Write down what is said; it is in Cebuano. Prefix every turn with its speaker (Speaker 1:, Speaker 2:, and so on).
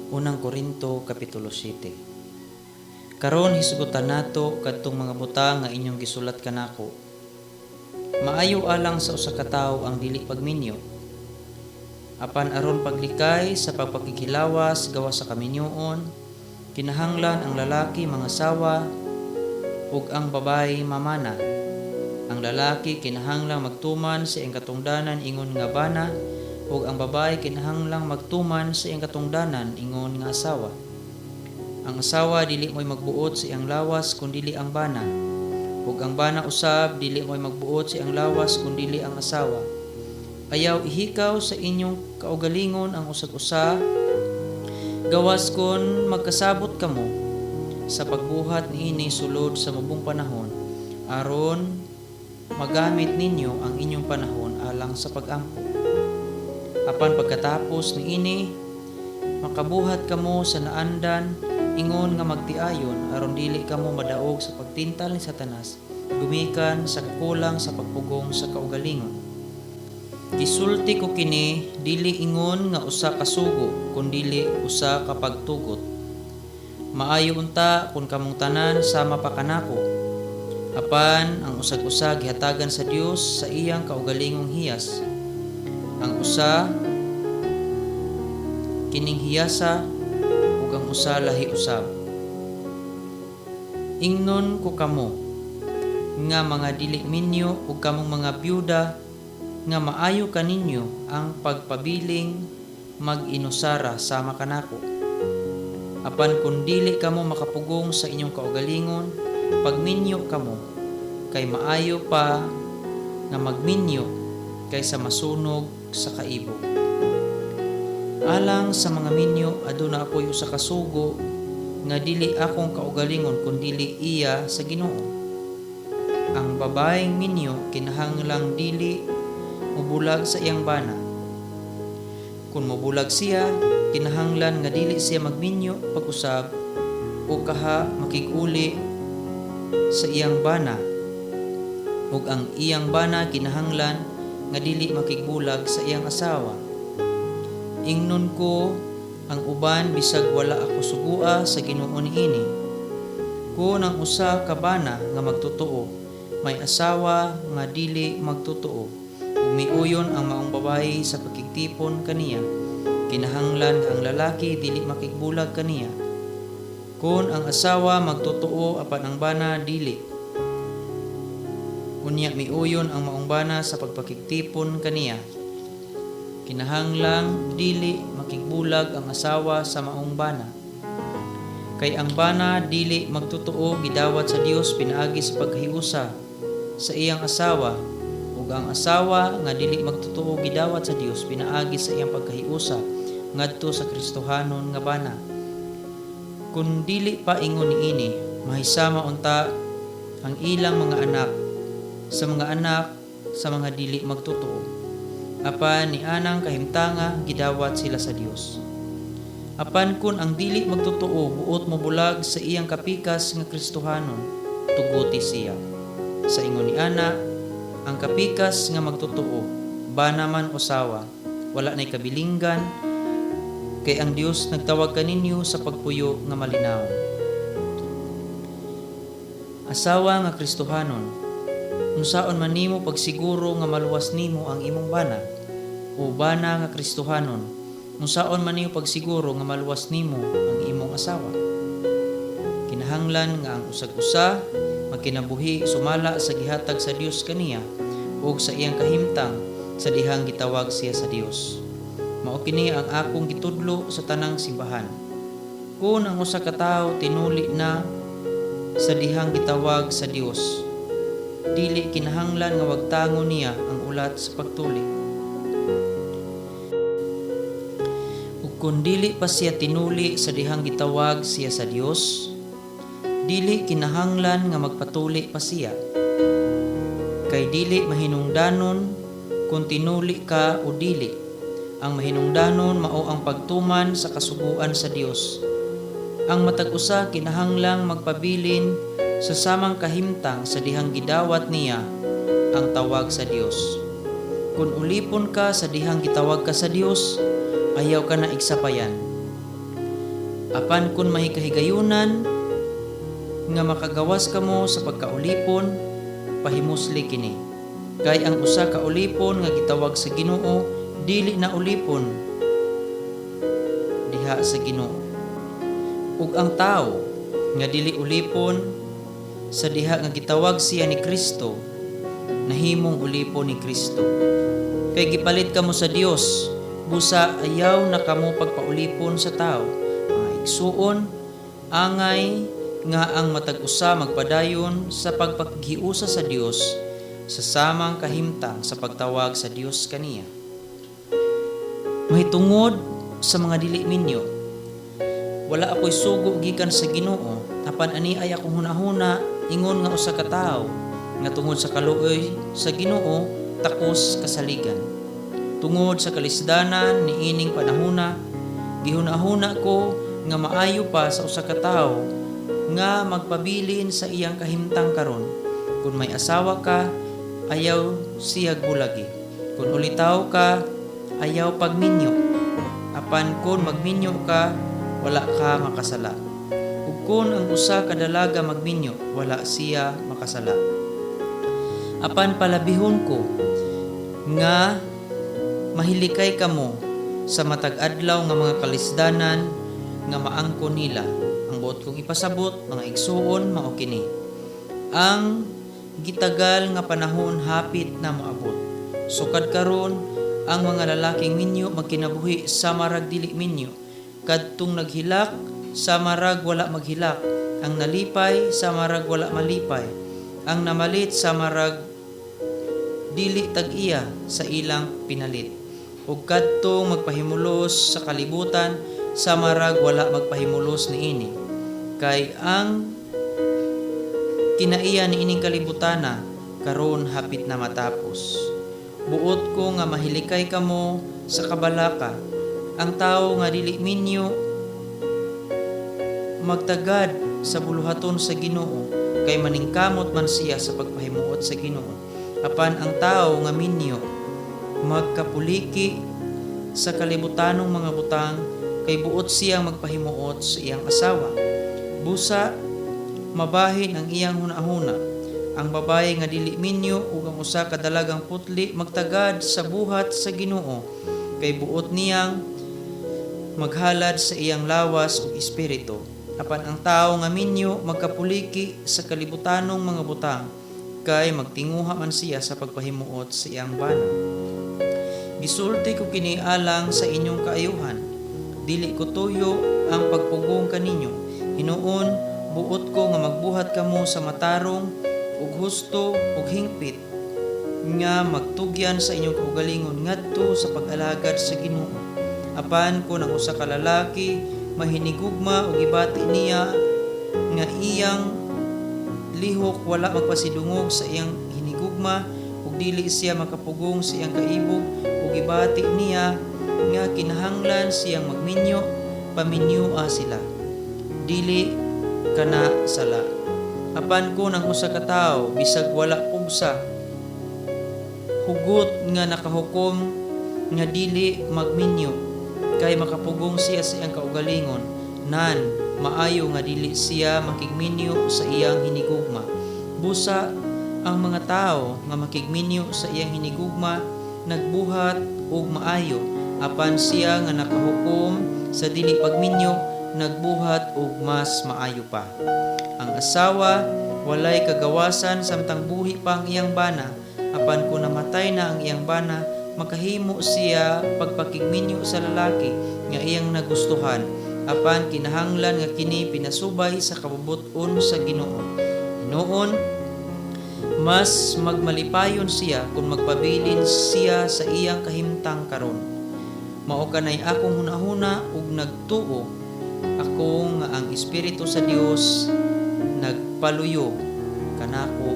Speaker 1: Unang Korinto kapitulo 7. Karon hisgutan nato kadtong mga butang nga inyong gisulat kanako. Maayo alang sa usa ka tawo ang dili pagminyo. Apan aron paglikay sa pagpakighilawas gawas sa kaminyoon, kinahanglan ang lalaki mangasawa ug ang babaye mamana. Ang lalaki kinahanglang magtuman sa iyang katungdanan ingon nga bana ug ang babaye kinahanglang magtuman sa iyang katungdanan ingon nga asawa. Ang asawa dili mo'y magbuot sa iyang lawas kun dili ang bana, ug ang bana usab dili mo'y magbuot sa iyang lawas kun dili ang asawa. Ayaw ihikaw sa inyong kaugalingon ang usag-usa, gawas kon magkasabot kamo sa pagbuhat niini sulod sa mubong panahon, aron magamit ninyo ang inyong panahon alang sa pagampo. Apan pagkatapos niini, makabuhat kamo sa naandan ingon nga magtiayon, aron dili kamo madaog sa pagtintal ni Satanas gumikan sa kakulang sa pagpugong sa kaugalingon. Gisulti ko kini dili ingon nga usa ka sugo, kundili usa ka pagtugot. Maayo unta kung kamong tanan sama pa kanako. Apan ang usag-usa gihatagan sa Dios sa iyang kaugalingong hiyas. Ang usa kining hiyasa ug ang usa lahi usab. Ingnon ko kamo nga mga dili minyo ug kamong mga byuda nga maayo kaninyo ang pagpabiling mag-inusara sama kanako. Apan kung dili kamo makapugong sa inyong kaugalingon, pagminyo kamo, kay maayo pa nga magminyo kaysa masunog sa kaibog. Alang sa mga minyo, aduna ako'y usa ka sugo nga dili akong kaugalingon kundili iya sa Ginoo. Ang babaeng minyo kinahanglang dili mobulag sa iyang bana. Kung mobulag siya, kinahanglan nga dili siya magminyo pag-usab o kaha makig-uli sa iyang bana. Ug ang iyang bana kinahanglan nga dili makigbulag sa iyang asawa. Ingnon ko ang uban bisag wala ako sugua sa Ginoo niini. Kun ang usa ka bana nga magtotoo may asawa nga dili magtotoo ug miuyon ang maong babayi sa pagkigtipon kaniya, kinahanglan nga ang lalaki dili makigbulag kaniya. Kun ang asawa magtotoo apan ang bana dili, unya miuyon ang maong bana sa pagpakigtipon kaniya, kinahanglang dili makigbulag ang asawa sa maong bana. Kay ang bana dili magtotoo gidawat sa Dios pinaagi sa paghiusa sa iyang asawa, ug ang asawa nga dili magtotoo gidawat sa Dios pinaagi sa iyang pagkahiusa ngadto sa Kristohanon nga bana. Kun dili pa ingon niini, mahisama unta ang ilang mga anak sa mga anak sa mga dili magtotoo. Apan ni anang kahimtanga gidawat sila sa Dios. Apan kun ang dili magtotoo buot mobulag sa iyang kapikas nga Kristohanon, tuguti siya. Sa ingon ni ana, ang kapikas nga magtotoo, bana man o asawa, wala nay kabilinggan, kay ang Dios nagtawag kaninyo sa pagpuyo nga malinaw. Asawa nga Kristohanon, unsaon man nimo pagsiguro nga maluwas nimo ang imong bana? O bana nga Kristohanon, unsaon man nimo pagsiguro nga maluwas nimo ang imong asawa? Kinahanglan nga ang usag-usa magkinabuhi sumala sa gihatag sa Dios kaniya ug sa iyang kahimtang sa dihang gitawag siya sa Dios. Mao kini ang akong gitudlo sa tanang simbahan. Kung ang usa ka tawo tinuli na sa dihang gitawag sa Dios, dili kinahanglan nga wagtangon niya ang ulat sa pagtuli. Ug kung dili pa siya tinuli sa dihang gitawag siya sa Dios, dili kinahanglan nga magpatuli pa siya. Kay dili mahinungdanon kung tinuli ka o dili. Ang mahinungdanon mao ang pagtuman sa kasuguan sa Dios. Ang matag usa kinahanglang magpabilin sa samang kahimtang sa dihang gidawat niya ang tawag sa Dios. Kung ulipon ka sa dihang gitawag ka sa Dios, ayaw ka na igsapayan. Apan kun mahikahigayunan nga makagawas kamo sa pagkaulipon, pahimusli kini. Kay ang usa ka ulipon nga gitawag sa Ginoo, dili na ulipon diha sa Ginoo. Ug ang tawo nga dili ulipon sa diha nga gitawag siya ni Kristo, nahimong ulipon ni Kristo. Kay gipalit kamo sa Dios, busa ayaw na kamo pagpaulipon sa tao. Mga igsuon, angay nga ang matag usa magpadayon sa pagpakighiusa sa Dios sa samang kahimtang sa pagtawag sa Dios kaniya. Mahitungod sa mga dili minyo, wala ako'y sugo gikan sa Ginoo, apan ani ay akong hunahuna ingon nga usa ka tawo nga tungod sa kaluoy sa Ginoo takos kasaligan. Tungod sa kalisdanan niining panahona, gihunahuna ko nga maayo pa sa usa ka tawo nga magpabilin sa iyang kahimtang karon. Kung may asawa ka, ayaw siya bulagi. Kung ulitaw ka, ayaw pagminyo. Apan kung magminyo ka, wala ka makasala. Ug kung ang usa ka dalaga magminyo, wala siya makasala. Apan palabihon ko nga mahilikay kamo sa matag adlaw nga mga kalisdanan nga maangkon nila. Ang buot kong ipasabot, mga igsuon, mao kini: ang gitagal nga panahon hapit na moabot. Sukad karon, ang mga lalaking minyo magkinabuhi sa marag dili minyo. Kadtong naghilak sa marag wala maghilak. Ang nalipay sa marag wala malipay. Ang namalit sa marag dili tag-iya sa ilang pinalit. Ug kadtong magpahimulos sa kalibutan sa marag wala magpahimulos niini. Kay ang kinaiya niining kalibutana karon hapit na matapos. Buot ko nga mahilikay kamo sa kabalaka. Ang tawo nga dili minyo magtagad sa buluhaton sa Ginoo kay maningkamot man siya sa pagpahimuot sa Ginoo. Apan ang tawo nga minyo magkapuliki sa kalibutanong mga butang kay buot siyang magpahimuot sa iyang asawa. Busa mabahin ang iyang hunahuna. Ang babaye nga dili minyo ug ang usa ka dalagang putli magtagad sa buhat sa Ginoo kay buot niyang maghalad sa iyang lawas ug espiritu. Apan ang tawo nga minyo magkapuliki sa kalibutanong mga butang kay magtinguha man siya sa pagpahimuot sa iyang bana. Gisulti ko kini alang sa inyong kaayuhan. Dili ko tuyo ang pagpugong kaninyo. Hinuon, buot ko nga magbuhat kamo sa matarong ug husto ug hingpit nga magtugyan sa inyong kaugalingon ngadto sa pag-alagad sa Ginoo. Apan kon ang usa ka lalaki mahinigugma ug gibati niya nga iyang lihok wala magpasidungog sa iyang hinigugma ug dili siya makapugong sa iyang kaibog ug gibati niya nga kinahanglan siyang magminyo, paminyoa sila. Dili kana sala. Apan kon ang usa ka tawo bisag wala pugsa hugot nga nakahukom nga dili magminyo kay makapugong siya sa iyang kaugalingon, nan maayo nga dili siya makigminyo sa iyang hinigugma. Busa ang mga tawo nga makigminyo sa iyang hinigugma nagbuhat og maayo, apan siya nga nakahukom sa dili pagminyo nagbuhat og mas maayo pa. Ang asawa walay kagawasan samtang buhi pa ang iyang bana, apan kung namatay na ang iyang bana, makahimo siya pagpakigminyo sa lalaki nga iyang nagustuhan, apan kinahanglan nga kini pinasubay sa kabubut-on sa Ginoo. Hinuon, mas magmalipayon siya kung magpabilin siya sa iyang kahimtang karon. Mao kanay akong hunahuna ug nagtuo ako nga ang Espiritu sa Dios nagpaluyo kanako.